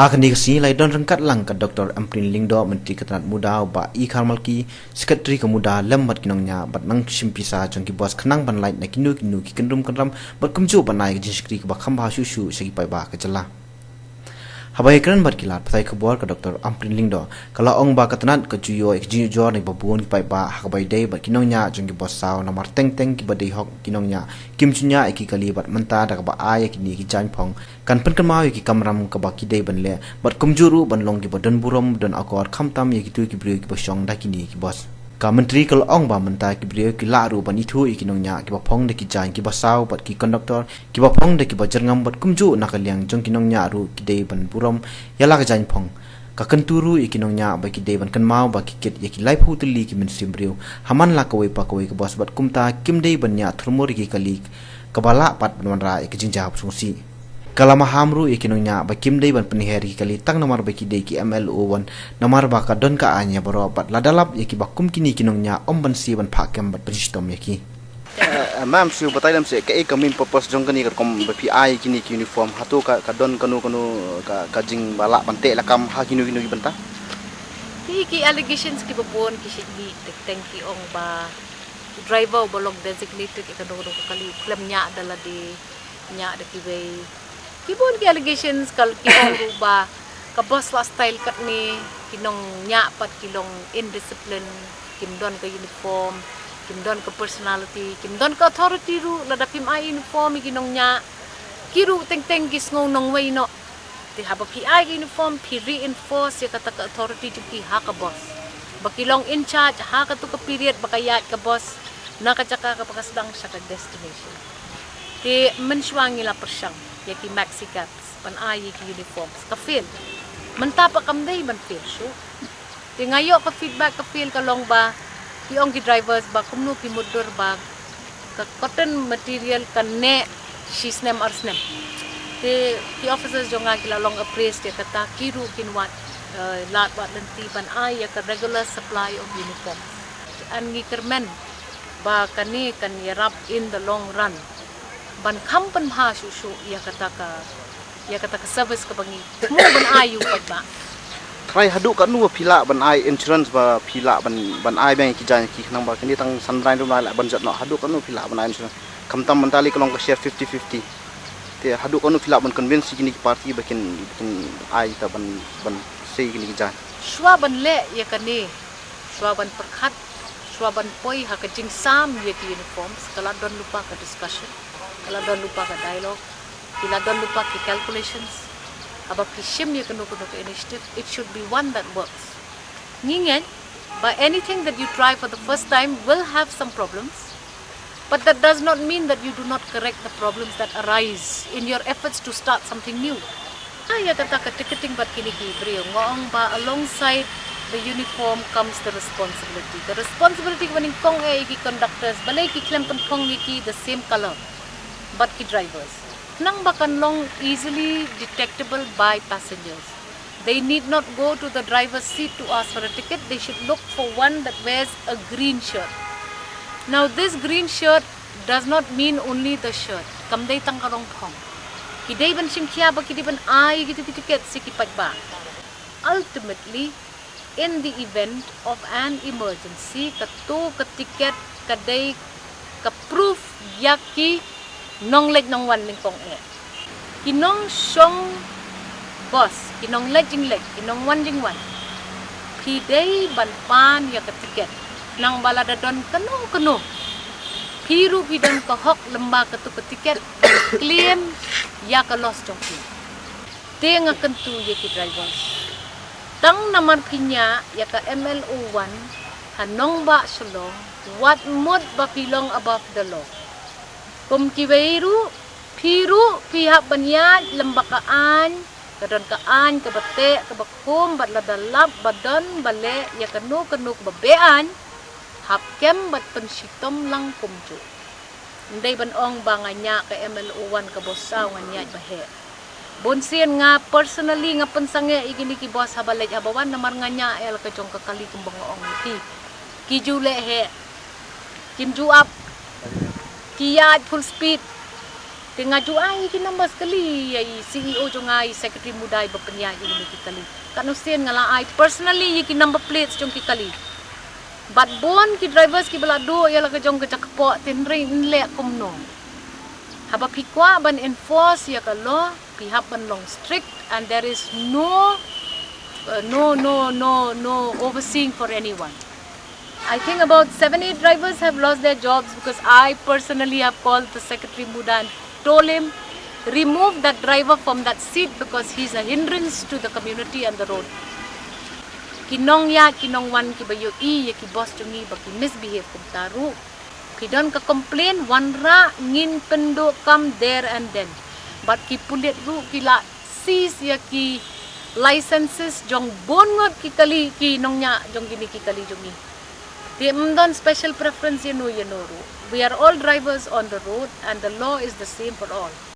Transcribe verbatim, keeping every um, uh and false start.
Ha kane ka sngi la ïadon ryngkat lang ka Doctor Ampareen Lyngdoh, Myntri ka tnat MUDA, u Bah E Kharmalki, Secretary ka MUDA, lem bad ki nongñiah bad nang shim pisa jong ki bos khnang ban lait na kino kino ki kynrum kynram bad kumjuh ban ai ka jingshakri kaba kham bha shuh shuh sha ki paidbah ka jylla. Haba ïakren bad ki lad pathai khubor, ka Doctor Ampareen Lyngdoh ka la ong ba ka tnat ka ju ïoh ïa ka jingujor na kiba bun ki paidbah ha kaba ïadei bad ki nongñiah jong ki bos saw, namar teng teng kiba dei hok ki nongñiah kim ju ñiah ïa ki kali bad mynta da kaba ai ïa kine ki jaiñphong kan pynkynmaw ïa ki kamram kaba ki dei ban leh bad kumjuh ruh ban long kiba don burom don akor khamtam ïa kito ki briew kiba shong da kine ki bos. Ka Myntri ka la ong ba mynta ki briew ki lah ruh ban ithuh ïa ki nongñiah kiba phong da ki jaiñ kiba saw bad ki konduktor kiba phong da kiba jyrngam bad kumjuh na ka liang jong ki nongñiah ruh ki dei ban burom ïa la ka jaiñphong. Ka kyntu ruh ïa ki nongñiah ba ki dei ban kynmaw ba ki kit ïa ki laiphew tylli ki mynsiem briew ha man la kawei pa kawei ka bos bad kumta kim dei ban ñiah thurmur ïa ki kali kaba lah pat ban wanrah ïa ka jingjia ba sngewsih. Ka la maham ruh ïa ki nongñiah ba kim dei ban pynher ïa ki kali tang namar ba ki dei ki M L O one, namar ba ka don ka aiñ ïa baroh bad lada lap ïa kiba kum kine ki nongñiah ym banse ban phah kem bad pynshitom ïa ki. Eh, ma'am, shu batai lem seh kaei ka main purpose jong kane ka rukom ba phi ai kine ki uniform, hato ka, ka don kano kano ka, ka jingba lah ban teh lakam ha kino kino ki bynta? Ki, ki allegations kiba bun ki shait ngi teng teng ki ong ba u driver uba long designated ïa kano kano ka kali u khlem ñiah da lade, ñiah da kiwei. Ki bun ki allegations ka, ki ong ruh ba ka bos la style katne, ki nongñiah pat ki long indiscipline, kim don ka uniform, kim don ka personality, kim don ka authority ruh. Lada phim ai uniform ïa ki nongñiah, ki ruh teng teng ki sngew nongwei noh. Te haba phi ai uniform phi reinforce ïa kata ka authority jong ki ha ka bos, ba ki long in charge ha katu ka period ba ka ïaid ka bos na ka jaka kaba ka sdang sha ka destination. Te mynshuwa ngi la pyrshang ïa ki maxi cabs ban ai ïa ki uniforms, ka fail. Mynta pat kam dei ban fail shuh. Te nga ïoh ka feedback ka fail ka long ba ki ong ki drivers ba kumno phi mutdur ba ka cotton material kan neh shi snem ar snem. Te ki officers jong nga ki la long appraised ïa kata, ki ruh kin wad, eh, lad wad lynti ban ai ïa ka regular supply of uniforms. Te ngi kyrmen ba kane kan ïarap in the long run ban kham pynbha shuh shuh ïa kata ka, ïa kata ka service kaba ngi thmu ban ai ïa u paidbah. Trai, haduh katno ba phi lah ban ai insurance ba phi lah ban, ban ai biang ïa ki jaiñ ki, khnang ba kine tang san bnai ruh nai lah ban jot noh, haduh katno phi lah ban ai insurance? Khamtam mynta lei ka long ka share fifty fifty. Te haduh katno phi lah ban convince ïa kine ki party ba kin, ba kin ai ta ban, ban sei kine ki jaiñ? Shuwa ban leh ïa kane, shuwa ban pyrkhat, shuwa ban poi ha ka jingsam ïa ki uniforms, ka la don lypa ka discussion, ka la don lypa ka dialogue, ki la don lypa ki calculations. Haba phi shim ïa kano kano ka initiative, it should be one that works. Ngi ngeit ba anything that you try for the first time will have some problems, but that does not mean that you do not correct the problems that arise in your efforts to start something new. Ah, ïa kata ka ticketing bad kine ki briew, nga ong ba alongside the uniform comes the responsibility. The responsibility kaba nyngkong eh ïa ki conductors, balei ki khlem pynphong ïa ki the same colour bad ki drivers, khnang ba kan long easily detectable by passengers. They need not go to the driver's seat to ask for a ticket. They should look for one that wears a green shirt. Now, this green shirt does not mean only the shirt. Kam dei tang ka rong phong. Ki dei ban shim khia ba ki dei ban ai kito ki ticket sha ki paidbah. Ultimately, in the event of an emergency, kato ka ticket ka dei ka proof ïa ki nongleit nongwan nyngkong eh. Ki nongshong bos, ki nongleit jingleit, ki nongwan jingwan, phi dei ban pan ïa ka ticket. Nang ba lada don kano kano, phi ruh phi don ka hok lem bad kato ka ticket ban claim ïa ka loss jong phi. Te nga kyntu ïa ki drivers, tang namar phi ñiah ïa ka M L O one ha nongbah Shillong, wat mut ba phi long above the law. Kum kiwei ruh, phi ruh phi hap ban ïaid lem bad ka aiñ. Ka don ka aiñ kaba teh kaba khum, bad lada lap ba don ba leh ïa kano kano kaba be-aiñ, hap kem bad pynshitom lang kumjuh. Ym dei ban ong ba nga ñiah ka M L O one ka bos saw, nga ñiah ba heh. Bun sien nga personally nga pynsangeh ïa kine ki bos haba leit haba wan, namar nga ñiah ïa la ka jong ka kali kumba nga ong ïa ki. Ki ju leh heh, kim ju ap, ki ïaid full speed. Te nga ju ai ïa ki numbers kali ïa i C E O jong nga, i Secretary Mudai ba pynïaid ïa kine ki kali. Katno sien nga la ai personally ïa ki number plates jong ki kali. Bad bun ki drivers kiba la duh ïa la ka jong ka jakpoh, te hynrei yn leh kumno? Haba phi kwah ban enforce ïa ka law, phi hap ban long strict, and there is no, uh, no, no, no, no overseeing for anyone. I think about seven, eight drivers have lost their jobs because I personally have called the Secretary Mudai and told him, remove that driver from that seat because he's a hindrance to the community and the road. Ki nongïaid, ki nongwan kiba ïohi ïa ki boss jong ngi ba ki misbehave kumta ruh, ki don ka complain, wanrah ngin pynduh kam there and then. Bad ki pulit ruh ki la seize ïa ki licenses jong bun ngut ki kali, ki nongñiah jong kine ki kali jong ngi. Te ym don special preference ïa no ïa no ruh. We are all drivers on the road and the law is the same for all.